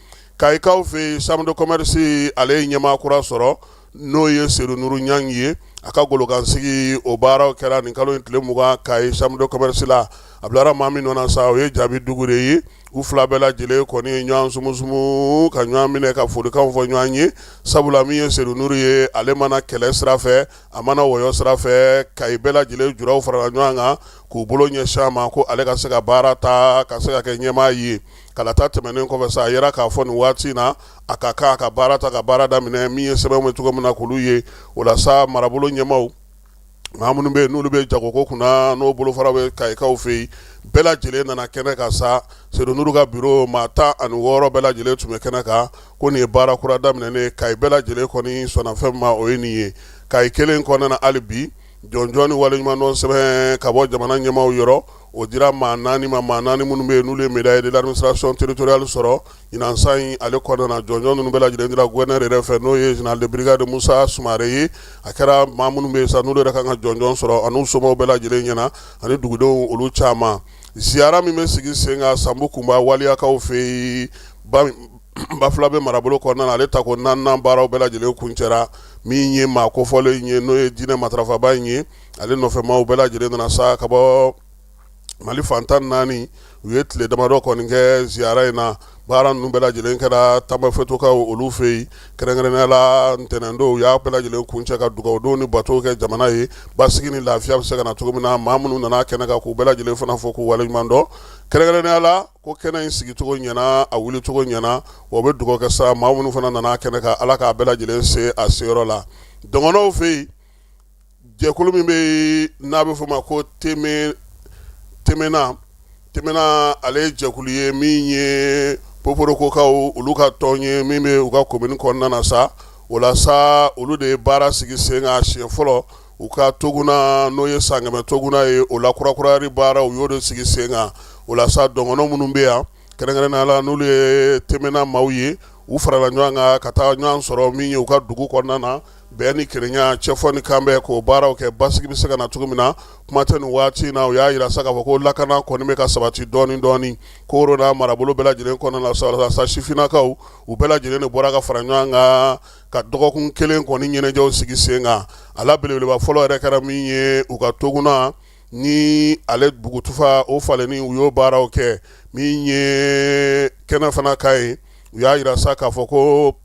Kayikaw fɛ yen, chambre de commerce ale ye ɲɛmaa kura sɔrɔ, n'o ye Sedu Nuru Ɲangi ye. A ka golokansigi o baaraw kɛra nin kalo in tile 20 Kayi chambre de commerce la. A bilara maa min nɔ na sa, o ye Jaabi Dugure ye. U fila bɛɛ lajɛlen kɔni ye ɲɔgɔn sumusumu ka ɲɔgɔn minɛ ka folikanw fɔ ɲɔgɔn ye, sabula min ye Sedu Nuru ye, ale ma na kɛlɛ sira fɛ, a ma na wɔyɔ sira fɛ. Kayi bɛɛ lajɛlen juraw farala ɲɔgɔn kan k'u bolo ɲɛsin a ma ko ale ka se ka baara ta, ka se ka kɛ ɲɛmaa ye. Kalata tɛmɛnen kɔfɛ sa, a yera k'a fɔ nin waati in na, a ka kan a ka baara ta, ka baara daminɛ. Min ye sɛbɛnw bɛ cogo min na k'olu ye, o la sa, marabolo ɲɛmaaw, maa minnu bɛ yen n'olu bɛ jagoko kunna, n'o bolofara bɛ Kayikaw fɛ yen, bɛɛ lajɛlen nana kɛnɛ kan sa. Sedu Nuru ka biro maa 16 bɛɛ lajɛlen tun bɛ kɛnɛ kan ko nin ye baara kura daminɛnen. Kayi bɛɛ lajɛlen kɔni sɔnna fɛn ma, o ye nin ye. Kayi kelen kɔnɔna na hali bi, jɔnjɔn ni waleɲumandɔn sɛbɛn ka bɔ jamana ɲɛmaaw yɔrɔ, o dira maa 4 ma, maa 4 minnu bɛ yen n'olu ye médaille de l'administration territoriale sɔrɔ ɲinan san in ale kɔnɔna na. Jɔnjɔn ninnu bɛɛ lajɛlen dira gouverneur yɛrɛ fɛ, n'o ye général de brigade Musa Sumare ye. A kɛra maa minnu bɛ yen sa, n'olu yɛrɛ kan ka jɔnjɔn sɔrɔ, an'u somɔgɔw bɛɛ lajɛlen ɲɛna, ani dugudenw olu caman. Ziyara min bɛ sigi sen kan Sanbu Kunba waliyakaw fɛ yen, Bafulabe marabolo kɔnɔna na, ale tako naaninan baaraw bɛɛ lajɛlen kuncɛra. Min ye maa kofɔlen ye, n'o ye diinɛ matarafaba in ye, ale nɔfɛmaaw bɛɛ lajɛlen nana sa ka bɔ Mali fan 14. U ye tile damadɔ kɔni kɛ ziyara in na. Baara ninnu bɛɛ lajɛlen kɛra Tambafetokaw olu fɛ yen, kɛrɛnkɛrɛnnenya la ntɛnɛndon u y'a bɛɛ lajɛlen kuncɛ ka dugawudon ni bato kɛ jamana ye, basigi ni lafiya bɛ se ka na cogo min na. Maa minnu nana kɛnɛ kan k'u bɛɛ lajɛlen fana fo k'u waleɲuman dɔn, kɛrɛnkɛrɛnnenya la ko kɛnɛ in sigicogo ɲɛna, a wulicogo ɲɛna, wa u bɛ dugawu kɛ sa maa minnu fana nana kɛnɛ kan, Ala k'a bɛɛ lajɛlen se a seyɔrɔ la. Dɔgɔnɔw fɛ yen, jɛkulu min bɛ yen n'a bɛ f'o ma ko Temena, Temena ale ye jɛkulu ye min ye Poporokokaw olu ka tɔn ye min bɛ u ka komini kɔnɔna na sa. O la sa, olu de ye baara sigi sen kan siɲɛ fɔlɔ u ka toguna, n'o ye Sankɛmɛ toguna ye, o la kurakurayali baara u y'o de sigi sen kan. O la sa, dɔgɔnɔ minnu bɛ yan, kɛrɛnkɛrɛnnenya la n'olu ye Temena maaw ye, u farala ɲɔgɔn kan ka taa ɲɔgɔn sɔrɔ min ye u ka dugu kɔnɔna na, bɛn ni kelenya, cɛfɔ ni kanbɛn, k'o baaraw kɛ basigi bɛ se ka na cogo min na. Kuma tɛ nin waati in na, u y'a jira sa k'a fɔ ko lakana kɔni bɛ ka sabati dɔɔnin dɔɔnin Koro n'a marabolo bɛɛ lajɛlen kɔnɔna na. Sa sifinnakaw u bɛɛ lajɛlen de bɔra ka fara ɲɔgɔn kan ka dɔgɔkun kelen kɔni ɲɛnajɛw sigi sen kan. A la belebeleba fɔlɔ yɛrɛ kɛra min ye, u ka toguna ni ale bugutufa o falenni, u y'o baaraw kɛ min ye kɛnɛ fana kan ye. U y'a jira sa k'a fɔ ko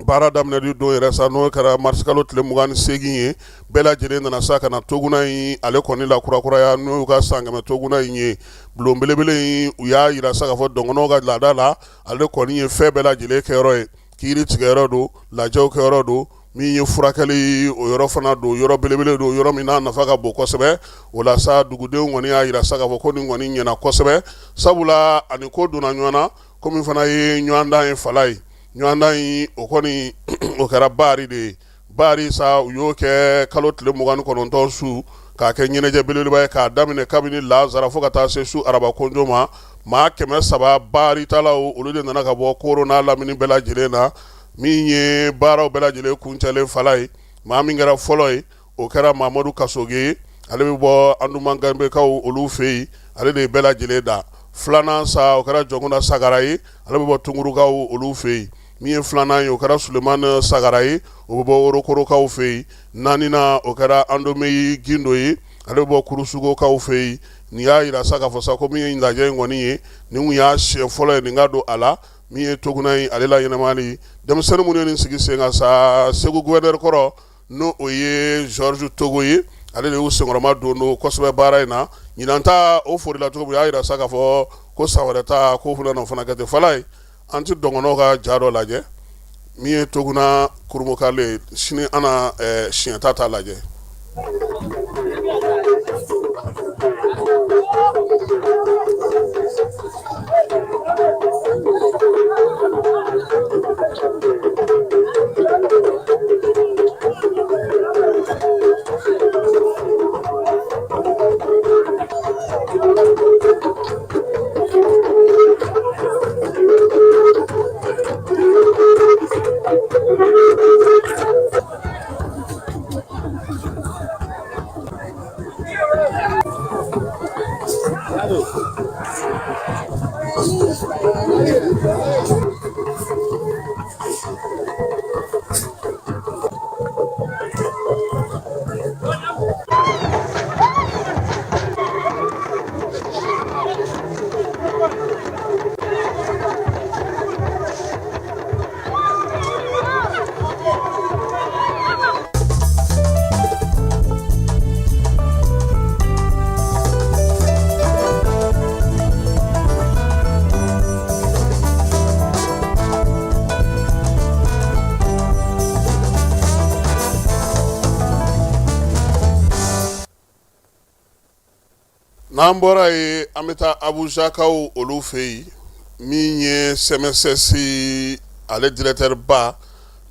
baara daminɛli don yɛrɛ sa, n'o kɛra marisikalo tile 28 ye, bɛɛ lajɛlen nana sa ka na toguna in ale kɔni la kurakuraya, n'o y'u ka Sankɛmɛ toguna in ye. Bulon belebele in, u y'a jira sa k'a fɔ dɔgɔnɔw ka laada la, ale kɔni ye fɛn bɛɛ lajɛlen kɛyɔrɔ ye, kiiri tigɛyɔrɔ don, lajɛw kɛyɔrɔ don, min ye furakɛli o yɔrɔ fana don, yɔrɔ belebele don, yɔrɔ min n'a nafa ka bon kosɛbɛ. O la sa, dugudenw kɔni y'a jira sa k'a fɔ ko nin kɔni ɲɛna kosɛbɛ, sabula ani ko donna ɲɔgɔn na, ko min fana ye ɲɔgɔndan ye fala ye. Ɲɔgɔndan in o kɔni o kɛra baari de ye. Baari sa, u y'o kɛ kalo tile 29 su k'a kɛ ɲɛnajɛ belebeleba ye, k'a daminɛ kabini lazara fo ka taa se su araba konjo ma. Maa 300 baaritalaw olu de nana ka bɔ Koro n'a lamini bɛɛ lajɛlen na. Min ye baaraw bɛɛ lajɛlen kuncɛlen fala ye, maa min kɛra fɔlɔ ye, o kɛra Mamadu Kasoge ye, ale bɛ bɔ Andumanganbekaw olu fɛ yen, ale de ye bɛɛ lajɛlen da. Filanan sa, o kɛra Jɔnkunda Sagara ye, ale bɛ bɔ Tungurukaw olu fɛ yen. Min ye filanan ye, o kɛra Sulemani Sagara ye, o bɛ bɔ Worokorokaw fɛ yen. Naaninan, o kɛra Andomeyi Gindo ye, ale bɛ bɔ Kurusugokaw fɛ yen. Nin y'a jira sa k'a fɔ sa ko min ye lajɛ in kɔni ye, nin tun y'a siɲɛ fɔlɔ ye nin ka don a la. Min ye toguna in ale la ɲɛnamayali, denmisɛnnin minnu ye nin sigi sen kan sa, Segu gouverneur kɔrɔ, n'o o ye Georges Togo ye, ale de y'u senkɔrɔma don don kosɛbɛ baara in na. Ɲinan ta o forila cogo min, u y'a jira sa k'a fɔ ko san wɛrɛ ta k'o fana na o fana kɛ ten. Fala ye, an tɛ dɔgɔnɔw ka ja dɔ lajɛ min ye toguna kurumokale ye. Sini an na siɲɛ ta lajɛ. N'an bɔra yen, an bɛ taa Abujakaw olu fɛ yen. Min ye CMSS ale directeur ba,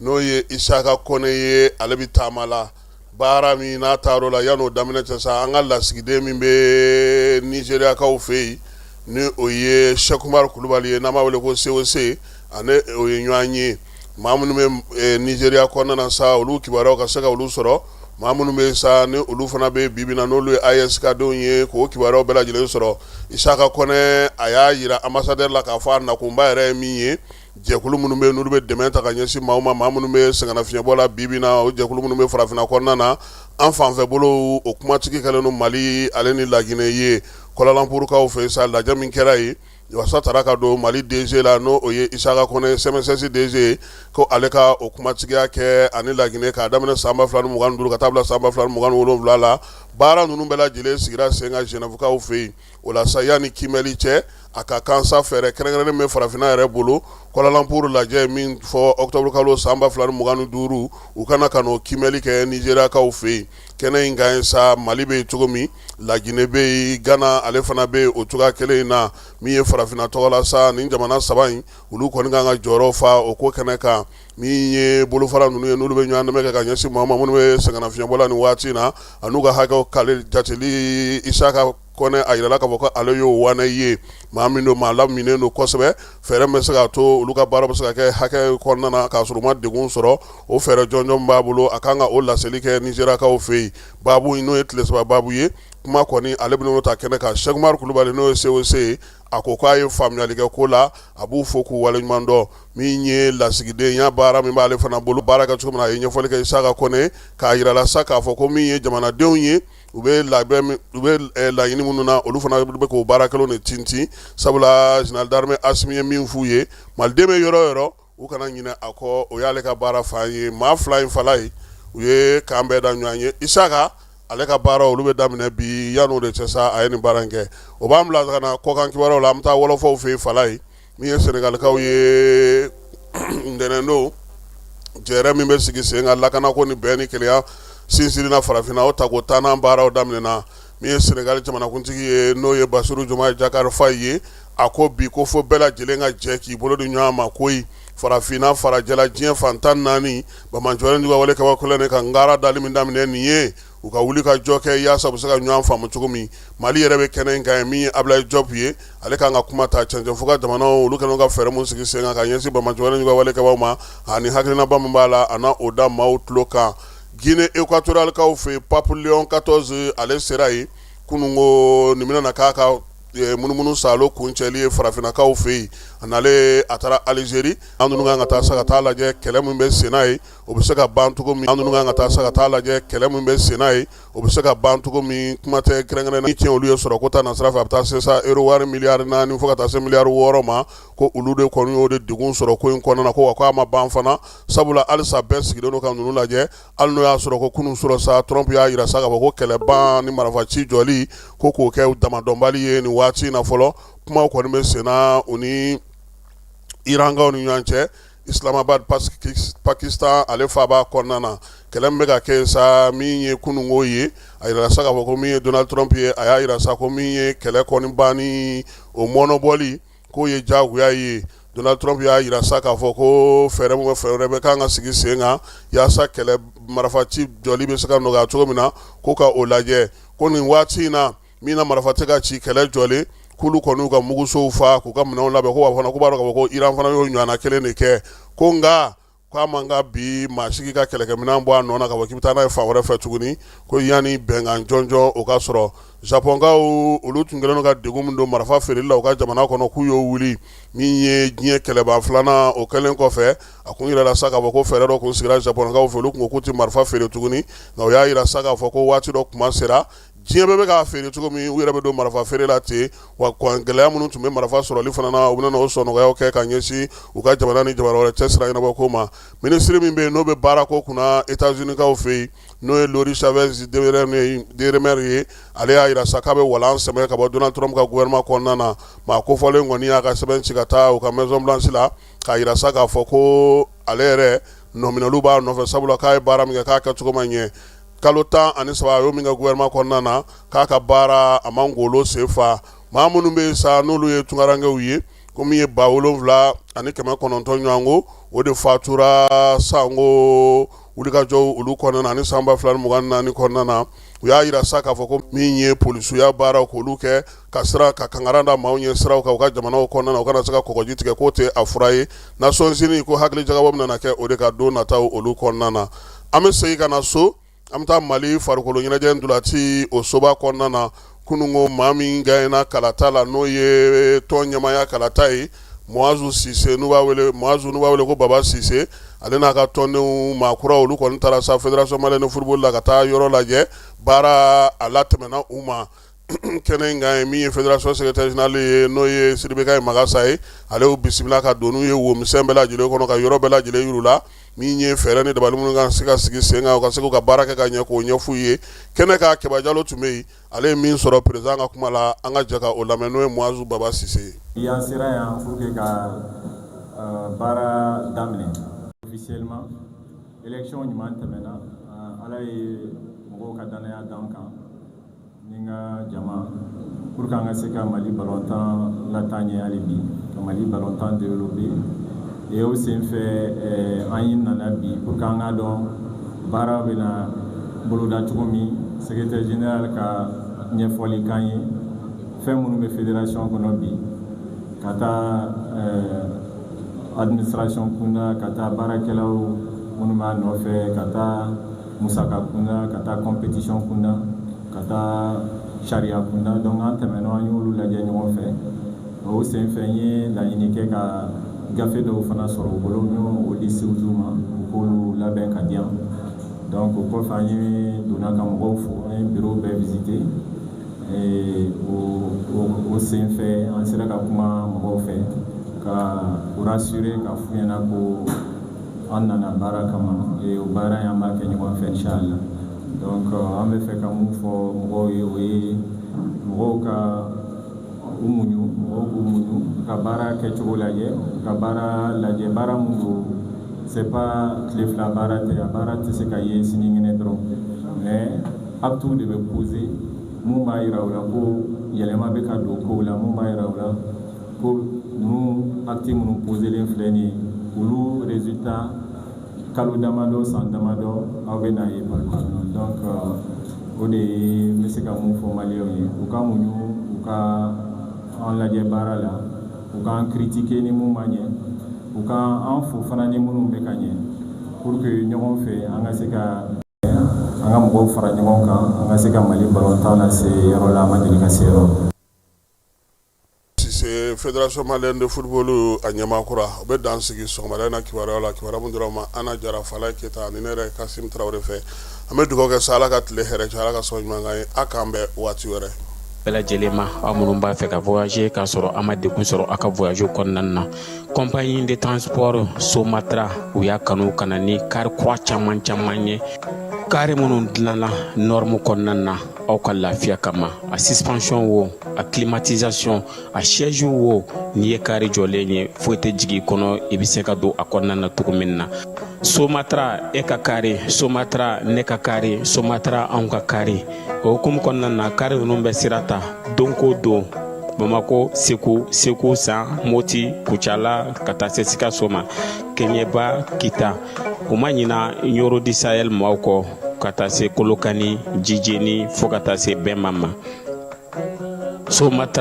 n'o ye Isaka Kɔnɛ ye, ale bɛ taama la. Baara min n'a taar'o la, yan'o daminɛ cɛ sa, an ka lasigiden min bɛ Nizeriyakaw fɛ yen, ni o ye Sɛkumaru Kulubali ye, n'an b'a wele ko COC, ani o ye ɲɔgɔn ye. Maa minnu bɛ Nizeriya kɔnɔna na sa, olu kibaruyaw ka se ka olu sɔrɔ. Maa minnu bɛ sa ni olu fana bɛ bi bi in na, n'olu ye AES ka denw ye, k'o kibaruyaw bɛɛ lajɛlen sɔrɔ. Isaka Kɔnɛ, a y'a jira ambassadeur la k'a fɔ a nakunba yɛrɛ ye min ye, jɛkulu minnu bɛ n'olu bɛ dɛmɛ ta ka ɲɛsin maaw ma, maa minnu bɛ sɛgɛnnafiɲɛbɔ la bi bi in na, o jɛkulu minnu bɛ farafinna kɔnɔna na, an fanfɛ bolo, o kumatigi kɛlen don Mali ale ni Laginɛ ye. Kuala Lumpurkaw fɛ sa, lajɛ min kɛra yen. Wasa taara ka don Mali DG la n'o o ye Isaka Kɔnɛ CMSS DG ye ko ale ka o kumatigiya kɛ ani Laginɛ k'a daminɛ san 2025 ka taa bila san 2027 la baara ninnu bɛɛ lajɛlen sigira sen kan Genèvekaw fɛ yen o la sa yanni kiimɛli cɛ a ka kan sa fɛɛrɛ kɛrɛnkɛrɛnnen bɛ farafinna yɛrɛ bolo Kuala Lumpur lajɛ min fɔ octobre kalo san 2025 u kana ka n'o kiimɛli kɛ Nizeriyakaw fɛ yen kɛnɛ in kan sa Mali bɛ yen cogo min Laginɛ bɛ yen Gana ale fana bɛ yen o cogoya kelen in na min ye farafinna tɔgɔ la sa nin jamana saba in olu kɔni kan ka jɔyɔrɔ fa o ko kɛnɛ kan min ye bolofara ninnu ye n'olu bɛ ɲɔgɔn dɛmɛ kɛ ka ɲɛsin maa ma minnu bɛ sɛgɛnnafiɲɛbɔ la nin waati in na an'u ka hakɛw kale jateli Isaka Kɔnɛ a yirala k'a fɔ ko ale y'o wanɛ ye maa min don maa laminen don kosɛbɛ fɛɛrɛ min bɛ se k'a to olu ka baara bɛ se ka kɛ hakɛ kɔnɔna na k'a sɔrɔ u ma degun sɔrɔ o fɛɛrɛ jɔnjɔn b'a bolo a kan ka o laseli kɛ Nizeriyakaw fɛ yen baabu in n'o ye tile saba baabu ye kuma kɔni ale bɛn'o ta kɛnɛ kan Sɛki Umaru Kulubali n'o ye COC ye a ko k'a ye faamuyali kɛ ko la a b'u fo k'u waleɲuman dɔn min ye lasigidenya baara min b'ale fana bolo baara kɛ cogo min na a ye ɲɛfɔli kɛ Isaka Kɔnɛ k'a yira la sa k'a fɔ ko min ye jamanadenw ye u bɛ labɛn u bɛ laɲini minnu na olu fana bɛ k'o baara kɛlenw de tintin sabula général d'armée Asimi ye min f'u ye maliden bɛ yɔrɔ o yɔrɔ u kana ɲinɛ a kɔ o y'ale ka baara fan ye maa fila in fala ye u ye kan bɛɛ da ɲɔgɔn ye Isaka ale ka baara olu bɛ daminɛ bi yan'o de cɛ sa a ye nin baara in kɛ o b'an bila ka na kɔkan kibaruyaw la an bɛ taa wɔlɔfɔw fɛ yen fala ye min ye Senegalikaw ye ntɛnɛn don jɛrɛ min bɛ sigi sen kan lakanako ni bɛn ni kelenya sinsinni na farafinna o tako tannan baaraw daminɛna min ye Senegali jamanakuntigi ye n'o ye Basiru Jomayi Jakari Fayi ye a ko bi ko fo bɛɛ lajɛlen ka jɛ k'i bolo di ɲɔgɔn ma koyi farafinna farajɛla diɲɛ fan 14 banbaanciwale juguya wale kɛbaa ka ngara dali min daminɛ nin ye u ka wuli ka jɔ kɛ yaasa u bɛ se ka ɲɔgɔn faamu cogo min Mali yɛrɛ bɛ kɛnɛ in kan ye min ye Abulayi Jɔp ye ale kan ka kuma ta cɛncɛn fo ka jamanaw olu kɛlen ka fɛɛrɛ min sigi sen kan ka ɲɛsin banbaanciwale juguya wale kɛbaaw ma ani hakilinaba min b'a la a na o da maaw tulo kan Guinée équatorialekaw fɛ yen Pape Léon 14 ale sera yen kununko nin bɛna na k'a ka munumunu saalo kuncɛli ye farafinnakaw fɛ yen a nalen a taara Alizeri an ninnu kan ka taa sa ka taa lajɛ kɛlɛ min bɛ senna yen o bɛ se ka ban cogo min an ninnu kan ka taa sa ka taa lajɛ kɛlɛ min bɛ senna yen o bɛ se ka ban cogo min kuma tɛ kɛrɛnkɛrɛn ni tiɲɛ olu ye sɔrɔ ko ta nasira fɛ a bɛ taa se sa euro wari miliyari 4 fo ka taa se miliyari 6 ma ko olu de kɔni y'o de degun sɔrɔ ko in kɔnɔna na ko wa k'a ma ban fana sabula halisa bɛɛ sigilen don ka ninnu lajɛ hali n'o y'a sɔrɔ ko kunun surɔ sa Trump y'a jira sa k'a fɔ ko kɛlɛ ban ni marifa ci jɔli ko k'o kɛ damadɔnbali ye nin waati in na fɔlɔ kumaw kɔni bɛ senna u ni Irankaw ni ɲɔgɔn cɛ Islamabad Pakistan ale faaba kɔnɔna na kɛlɛ min bɛ ka kɛ sa min ye kununko ye a yirala sa k'a fɔ ko min ye Donald Trump ye a y'a jira sa ko min ye kɛlɛ kɔni banni o mɔnɔbɔli k'o ye jagoya ye Donald Trump y'a jira sa k'a fɔ ko fɛɛrɛ min fɛɛrɛ bɛ kan ka sigi sen kan yaasa kɛlɛ marifa ci jɔli bɛ se ka nɔgɔya cogo min na ko ka o lajɛ ko nin waati in na min na marifa tɛ ka ci kɛlɛ jɔlen k'olu kɔni y'u ka mugusow fa k'u ka minɛnw labɛn ko wa fana ko b'a dɔn k'a fɔ ko Iran fana y'o ɲɔgɔnna kelen de kɛ ko nka k'a man kan bi maa si k'i ka kɛlɛkɛminɛn bɔ a nɔ na k'a fɔ k'i bɛ taa n'a ye fan wɛrɛ fɛ tuguni ko yanni bɛnkan jɔnjɔn o ka sɔrɔ Japɔnkaw olu tun kɛlen don ka degun min don marifa feereli la u ka jamana kɔnɔ k'u y'o wuli min ye diɲɛ kɛlɛba filanan o kɛlen kɔfɛ a kun yirala sa k'a fɔ ko fɛɛrɛ dɔ kun sigira Japɔnkaw fɛ olu tun ko k'u tɛ marifa feere tuguni nka u y'a jira sa k'a fɔ ko waati dɔ kuma sera diɲɛ bɛɛ bɛ k'a feere cogo min u yɛrɛ bɛ don marifa feere la ten wa gɛlɛya minnu tun bɛ marifa sɔrɔli fana na u bɛna o sɔnɔgɔyaw kɛ ka ɲɛsin u ka jamana ni jamana wɛrɛ cɛ sira ɲɛnabɔ ko ma minisiri min bɛ yen n'o bɛ baarako kunna États-Unis-kaw fɛ yen n'o ye Lori Chavez DeRemer ye ale y'a jira sa k'a bɛ walan sɛmɛ ka bɔ Donald Trump ka gouvernement kɔnɔna na maa kofɔlen kɔni y'a ka sɛbɛn ci ka taa u ka Maison Blanche la k'a jira sa k'a fɔ ko ale yɛrɛ nɔminɛliw b'a nɔfɛ sabula k'a ye baara min kɛ k'a kɛcogo ma ɲɛ kalo 13 a y'o min kɛ gouvernement kɔnɔna na k'a ka baara a ma ngolo sen fa maa minnu bɛ yen sa n'olu ye tunkarankew ye ko min ye 7900 ɲɔgɔn o de fatura sanko wulikajɔw olu kɔnɔna na ani san 2024 kɔnɔna na u y'a jira sa k'a fɔ ko min ye polisiya baaraw k'olu kɛ ka sira ka kangari da maaw ɲɛ siraw kan u ka jamanaw kɔnɔna na u kana se ka kɔgɔji tigɛ k'o tɛ a fura ye Nations Unies ko hakili jagabɔ bɛna kɛ o de ka don nataw olu kɔnɔna na an bɛ segin ka na so an bɛ taa Mali farikolo ɲɛnajɛ ntolaci o soba kɔnɔna na kununko maa min gagnera kalata la n'o ye tɔn ɲɛmaaya kalata ye Muazu Sise n'u b'a wele Muazu n'u b'a wele ko Baba Sise ale n'a ka tɔndenw maa kura olu kɔni taara sa Fédération malienne de football la ka taa yɔrɔ lajɛ baara a latɛmɛna u ma. Kɛnɛ in kan ye min ye fédération secrétaire général ye, n'o ye Sidibekayi Magasa ye, ale y'u bisimila ka don n'u ye womisɛn bɛɛ lajɛlen kɔnɔ, ka yɔrɔ bɛɛ lajɛlen yir'u la. Min ye fɛɛrɛ ni dabali minnu ka se ka sigi sen kan, u ka se k'u ka baara kɛ ka ɲɛ, k'o ɲɛf'u ye. Kɛnɛ kan, Kɛba Jalo tun bɛ yen. Ale ye min sɔrɔ président ka kuma la, an ka jɛ ka o lamɛn, n'o ye Muazu Baba Sise ye. An sera yan pour que ka baara daminɛ officiellement. Élection ɲuman tɛmɛna. Ala ye mɔgɔw ka danaya d'an kan ni n ka jama pour que an ka se ka Mali balontan lataa ɲɛ hali bi, ka Mali balontan développer. Et o senfɛ, an ye nana bi pour que an ka dɔn baara bɛna boloda cogo min. Secrétaire général ka ɲɛfɔli k'an ye fɛn minnu bɛ fédération kɔnɔ bi, ka taa administration kunda, ka taa baarakɛlaw minnu b'a nɔfɛ, ka taa musaka kunda, ka taa compétition kunda, ka taa sariya kunda. Donc an tɛmɛna, an y'olu lajɛ ɲɔgɔn fɛ. O senfɛ, n ye laɲini kɛ ka gafe dɔw fana sɔrɔ u bolo. N y'o liste d'u ma, u k'olu labɛn ka di yan. Donc o kɔfɛ, an ye donna ka mɔgɔw fo, an ye bureau bɛɛ visiter. O senfɛ, an sera ka kuma mɔgɔw fɛ ka u rassurer, ka f'u ɲɛna ko an nana baara kama, o baara in, an b'a kɛ ɲɔgɔn fɛ inchallah. Donc an bɛ fɛ ka mun fɔ mɔgɔw ye, o ye mɔgɔw ka u muɲu, mɔgɔw k'u muɲu ka baara kɛcogo lajɛ, ka baara lajɛ. Baara mun don, c'est pas tile 2 baara tɛ. A baara tɛ se ka ye sinikɛnɛ dɔrɔn, mais actes de bɛ poser mun b'a yira u la ko yɛlɛma bɛ ka don kow la, mun b'a yira u la ko ninnu actes minnu poselen filɛ nin ye, olu résultat, kalo damadɔ, san damadɔ, aw bɛ n'a ye palpablement. Donc o de ye n bɛ se ka mun fɔ maliyɛnw ye: u ka muɲu, u ka an lajɛ baara la, u k'an critiquer ni mun ma ɲɛ, u ka an fo fana ni minnu bɛ ka ɲɛ, pour que ɲɔgɔn fɛ an ka se ka an ka mɔgɔw fara ɲɔgɔn kan, an ka se ka Mali balontan lase yɔrɔ la a ma deli ka se yɔrɔ. Sise, Fédération malienne de football a ɲɛmaa kura, o bɛ dan sigi sɔgɔmada in na kibaruyaw la. Kibaruya min dira aw ma, Ana Jara, Falaye Keyita ani ne yɛrɛ Kasim Tarawele fɛ. An bɛ dugawu kɛ sa, Ala ka tile hɛrɛ cɛ, Ala ka sɔn ɲuman kan ye. A k'an bɛn waati wɛrɛ. Bɛɛ lajɛlen ma, aw minnu b'a fɛ ka voyager k'a sɔrɔ a ma degun sɔrɔ aw ka voyage kɔnɔna na, compagnie de transport Somatra, u y'a kanu ka na ni car kura caman caman ye, car minnu dilanna norme kɔnɔna na aw ka lafiya kama. A suspension wo, a climatisation, a siège wo, n'i ye car jɔlen ye, foyi tɛ jigin i kɔnɔ, i bɛ se ka don a kɔnɔna na cogo min na. Somatra, e ka car Somatra, ne ka car Somatra, anw ka car. O hukumu kɔnɔna na, car ninnu bɛ sira ta don ko don Bamako, Segu, Segu San, Moti, Kucala, ka taa se Sikaso ma, Kɛɲɛba, Kita. U ma ɲina Ɲoro du Sahel maaw kɔ, ka taa se Kolokani, Jijeni, fo ka taa se Bɛnma ma. Somatra.